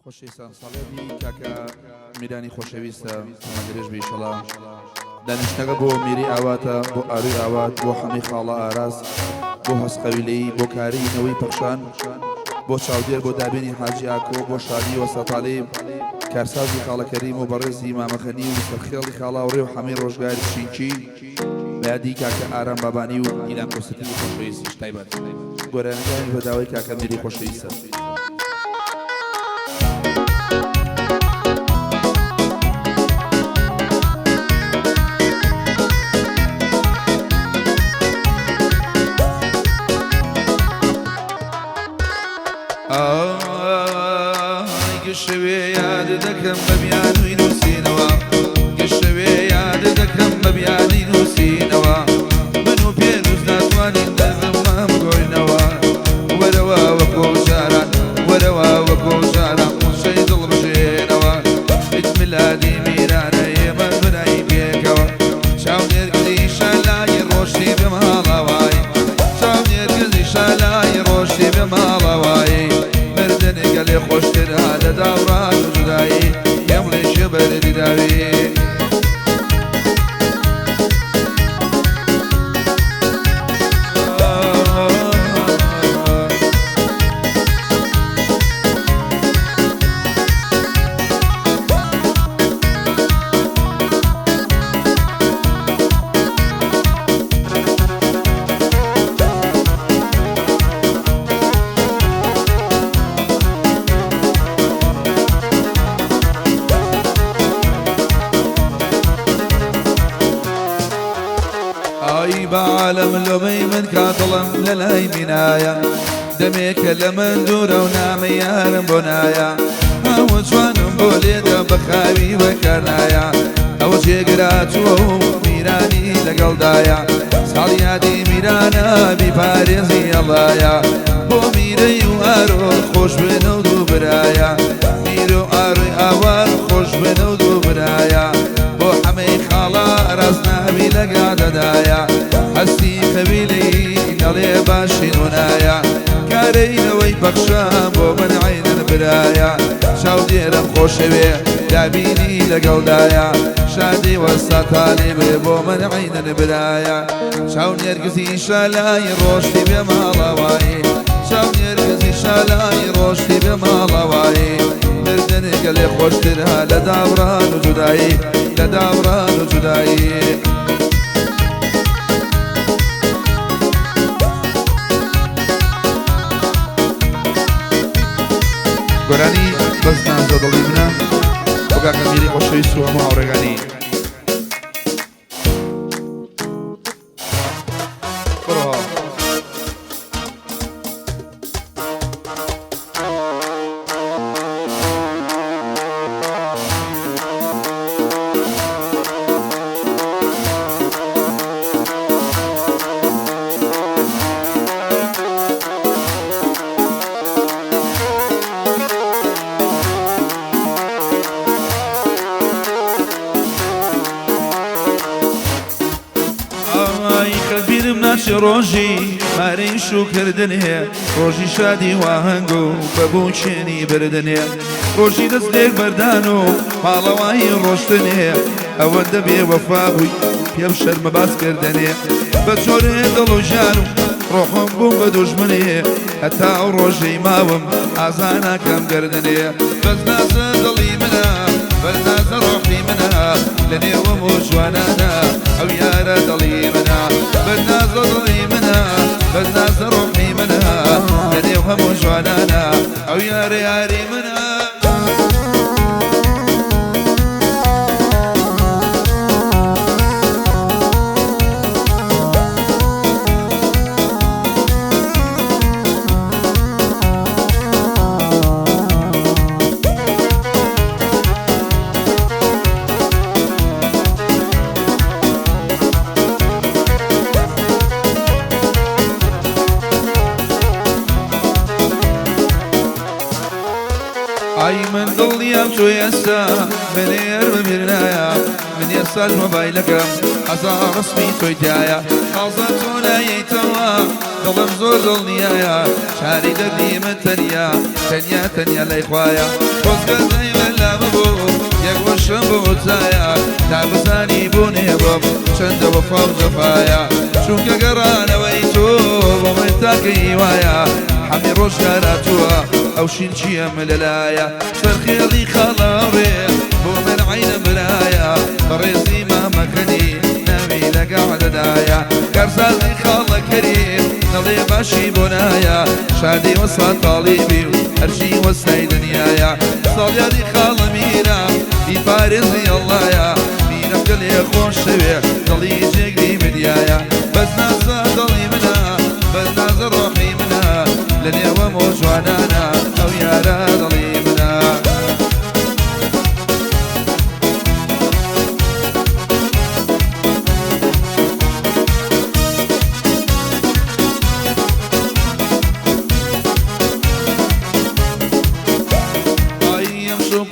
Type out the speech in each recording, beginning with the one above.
خۆشەویستان ساڵیادی کاکە میرانی خۆشەویستە تەمەن درێژ بی ئیشەڵا دانیشتنەکە بۆ میری ئاواتە بۆ ئاروی ئاوات بۆ حەمەی خاڵە ئاراس بۆ هەست قەویلەیی بۆ کاری نەوەی پەخشان بۆ چاودێر بۆ دابینی حاجی ئاکۆ بۆ شادی وەستا کارسازی خاڵە کەریم و بەڕێزی مامەخەنی و سەرخێڵی خاڵاوڕێ و حەمەی ڕۆژگاری شینکی بە یادی کاکە ئارام بابانی و ئیلان کۆسرەتی خۆشەویستیش تایبەت گۆرانیەکانیش بە داوای کاکە میری خۆشەویستە. ئای گشەوێ یاد دەکەم بە بیانووی نووسینەوە گشەوێ یاد دەکەم بە بیانی نووسینەوە من و پێنووس ناتوانین دەرزمان بگۆڕینەوە وەرەوە وەکۆ جاران وەرەوە وەکۆ جاران قوسەی دڵ بژێنەوە عید میلادی میرانە ئێمە برای پێکەوە چاو نێرگزی شالای ڕۆشتی بێ ماڵاوایی چاو نێرگزی شالای ڕۆشتی بێ ماڵاوایی مردن گەلێ خۆشترە لە داوڕان و جودایی پێم بڵێ کێ بەردی داوی. ئای بە عالەم لۆمەی من کا دڵم لە لای مینایە دەمێکە لە من دوورە و نامەی یارم بۆ نایە هاوە جوانم بۆ لێدە بە خاوی بەکار نایە ئەوە جێگراتووە و میرانی لەگەڵدایە ساڵیادی میرانە بیپارێزی ئەڵایە بۆ میرەی و ئارۆ خۆش بێنە و دوو برایە میر و ئارۆی ئاوار خۆش بێنە و دوو برایە بۆ حەمەی خاڵە ڕاز ناوی لەگا دەدایە هەستی خەویلەی نەڵێ باشین و نایە کارەی نەوەی پەخشە بۆ من عینەن برایە چاودێرم خۆشەوێ دابینی لەگەڵدایە شادی وەستا تالیبێ بۆ من عینەن برایە چاو نێرگزی شالای ڕۆشتی بێ ماڵاوایی چاو نێرگزی شالای ڕۆشتی بێ ماڵاوایی مردن گەلێ خۆشترە لە داوڕان و جودایی لە داوڕان و جودایی. گۆرانی بەس نازە دڵی منە بۆ کاکە میری خۆشەویست و هەموو هاوڕێگانی. بڕۆ. ئای خەبیرم ناچێ ڕۆژی مارەی شوکردنێ ڕۆژی شادی واهەنگ و بە بووچێنی بردنێ ڕۆژی دەست لێک بەردان و ماڵەوایی ڕۆشتنێ ئەوەندە بێوەفا بووی پێم شەرمە باسکردنێ بە جۆرێ دڵ و ژیان و ڕۆحم بووم بە دوژمنێ هەتا ئەو ڕۆژەی ماوم ئازاناکەم گردنێ بەس نازە دڵی منە بەس نازە ڕۆحی منە لە نێوەم و جوانانە ئەو یارە دڵی منە بەس نازە دڵی منە بەس نازە ڕۆحی منە لە نێو هەموو جوانانە ئەو یارە یاری منە. ئای من دڵنیام تۆ ئێستا منێر ببیرنایە من ئێستاش مۆبایلەکەم هەزار ڕسمی تۆی تایە تازە تۆ نایەیتەوە دڵم زۆر دڵنیایە چاری دەردی من تەنیا تەنیا تەنیا لای خوایە خۆزگە دایمە لامە بوو یەک وشم بۆ تایە تا بزانی بوونێ بۆم چەندە وەفا و جەفایە چونکە گەڕانەوەی تۆ بۆ من تاکە هیوایە حەمی ڕۆژگاراتووە ئەو شین چییە ملەلایە سەرخێڵی خاڵاڕێ بۆ من عینە برایە بەڕێزی مامەخەنی ناوی لەگەڵدایە کارسازی خاڵە کەریم دەڵێ باشی بۆ نایە شادی وەسا تاڵیبی و هەرچی وەستای دنیایە ساڵیادی خاڵە میرە بیپارێزی ئەڵڵایە میرەم گەلێ خۆشەوێ دڵی جێگری مدیایە بەس نازە دڵی منە بەس نازە ڕۆحی منە لە نێوەم و جوانانە ئەو یارە دڵی منە.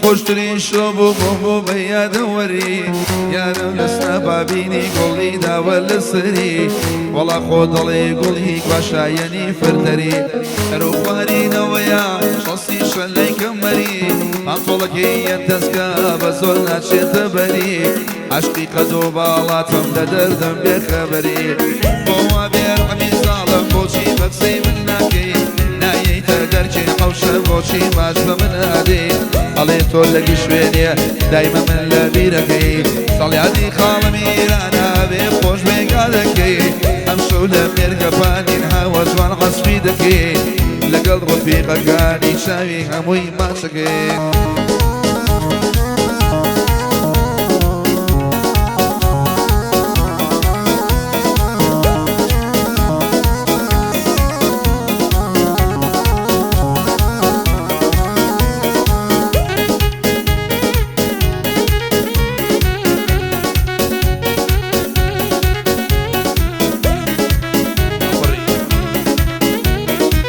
خۆشترین شەو بوو بۆ بۆ بە یادەوەری یارم لە سنەپا بینی گوڵی داوە لە سەری وەڵا خۆ دەڵێ گوڵی کواشایەنی فرتەری هەرو خوارینەوەیە شەستی شەلەی کەمەری پانتۆڵەکەی یە دەستکە بە زۆر ناچێتە بەری عەشقی قەد و باڵاتم لە دەردم بێخەبەری بۆ وا بێڕەحمی زاڵم بۆچی بە قسەی من ناکەی نایەیتە دەرکێ حەوشە بۆچی باش بە من ئادەی ئەڵێ تۆ لە گشت شوێنێ دایمە من لە بیرەکەی ساڵیادی خاڵە میرانە بێ خۆش بێگا دەکەی ئەمشەو لە مێرگەپانین هاوە جوان عەسفی دەکەی لەگەڵ ڕەفیقەکانی چاوی هەمووی ماچەکەی.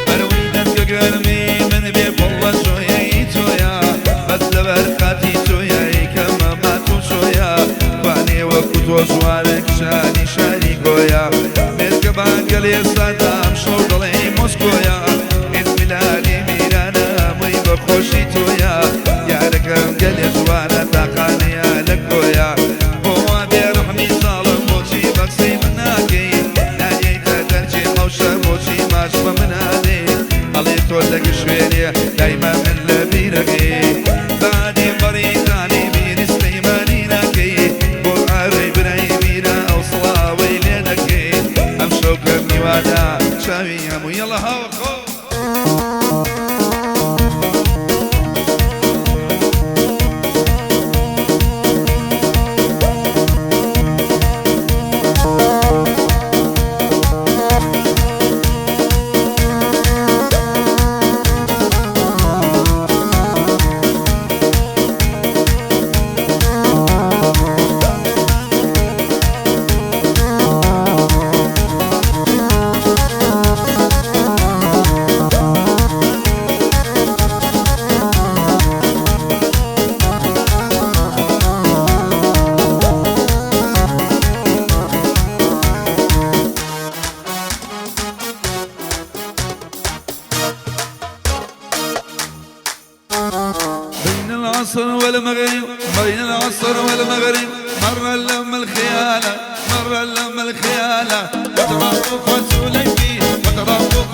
بەرەوەی دەنگە گەرمی من بێ بڵە جۆیەی تۆیە بەس لەبەر خاتی تۆیە کەمە مات و چۆیە کوانێ وەکو تۆ جوانە کچانی شاری گۆیە مێرگە بانگە لێ سادام شەو دەڵێی مۆسکۆیە ئیزمیلالی میرانە هەمووی بە خۆشی تۆیە یارەکەم گەلێ جوانە تاقانەیە لە کۆیە بۆ وا بێڕەحمی زاڵم بۆچی بە قسەی من ناکەی نایەیتە دەرکێ حەوشە بۆچی ماچ بە من ئادەی ئەڵێ تۆ لە گشت شوێنێ دایمە من لە بیرەکەی بادی بەڕیتانی بیری سلەیمانی ناکەی بۆ ئاوی برای میرە ئەو سڵاوەی لێ دەکەی ئەم شەو کە میوانە چاوی هەموو یەڵە هاوە خۆ. بين العصر والمغرب بين العصر والمغرب مرة لما الخيالة مرة لما الخيالة وترى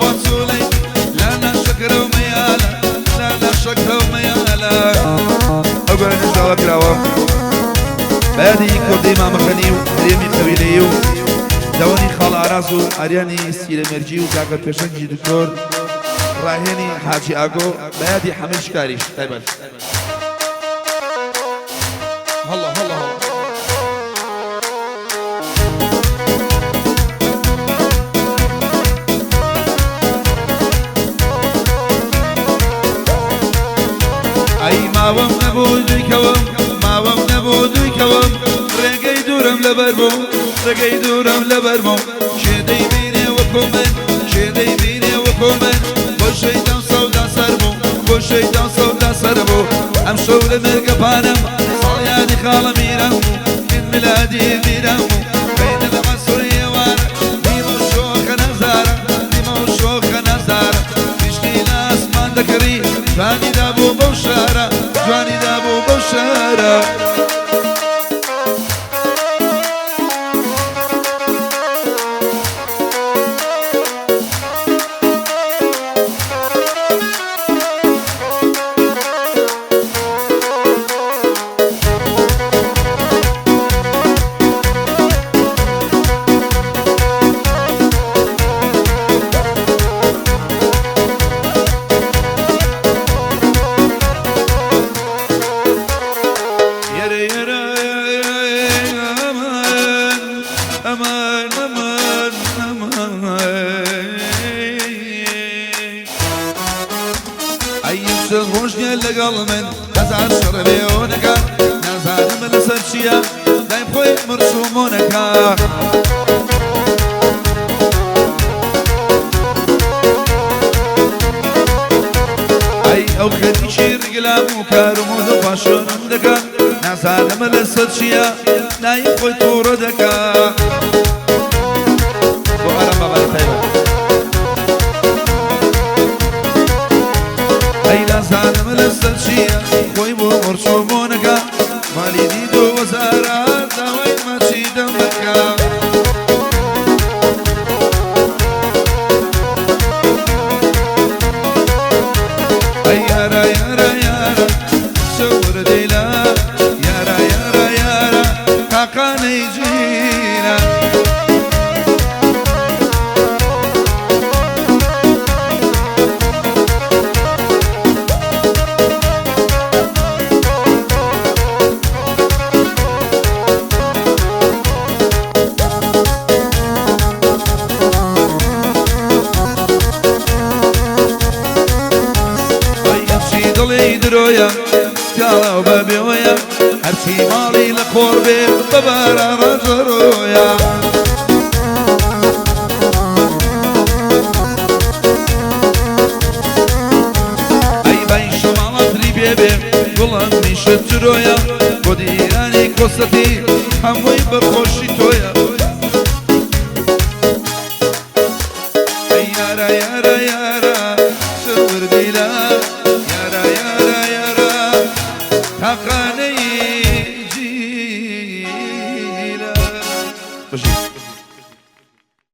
وترى لا لا شكر وميالة لا لا شكر وميالة. ئەو گۆرانیش داوا کراوە بەیادی کوردی مامەخەنی و هەرێمی قەویلەیی و دەوەنی خاڵ ئاراز و ئاریانی سیرەمێرگی و کاکە پێشەنگی دکتۆر ڕاهێنی حاجی ئاگۆ بەیادی حەمەی شکاریش تایبەت. هەڵا هەڵا هەڵا. ئەی ماوەم نەبوو دوویکەوم ماوەم نەبوو دوویکەوم ڕێگەی دوورم لەبەر بوو ڕێگەی دوورم لەبەر بوو کێ دەیبینێ وەکو من کێ دەیبینێ وەکو من بۆ شەیتان سەودا سەر بوو بۆ شەیتان سەودا سەر لەسەر بوو ئەم شەو لە مێرگەپانم ساڵیادی خاڵە میران بوو من ملادی میران بوو بەینە لە عەسر ئێوارە دیمە و شۆخە نازارە دیمە و شۆخە نازارە تیشکی لە ئاسمان دەکڕی جوانی دابوو بەو شارە جوانی دابوو بەو شارە. یەرە یەرە ئەمان ئەمان ئەمان ئەمان ئەی چەند ڕۆژ نییە لەگەڵ من هەزار شەڕ بێۆنەکە نازانم لەسەر چییە دایم خۆی مرچ و مۆنەکە. ئەی ئەو خەریکی ڕیگلام و کار و مۆدە پاشۆنم دەکا نازانم لەسەر چییە دایم خۆی تووڕە دەکا. بۆ ئارام بابانی تایبەت. ئەی نازانم لەسەر چییە خۆی بۆ مڕچ و مۆنەکە مالی دید و وەزارە داوای ماچی دەم دەکا. ئەی یارە یارە یارە سەور دیلە یارە یارە یارە تاقانەی جینە. ئەی هەرچی دڵی درۆیە سکاڵا و بەبێوەیە هەرچی ماڵی لە قۆڕ بێ بە باران ڕەجەڕۆیە. ئەی بای شەماڵە تری پێ بێ گوڵم نیشت چرۆیە بۆ دیرانی کۆسەتی هەمووی بە خۆشی تۆیە. ئەی یارە یارە یارە سەور دیلە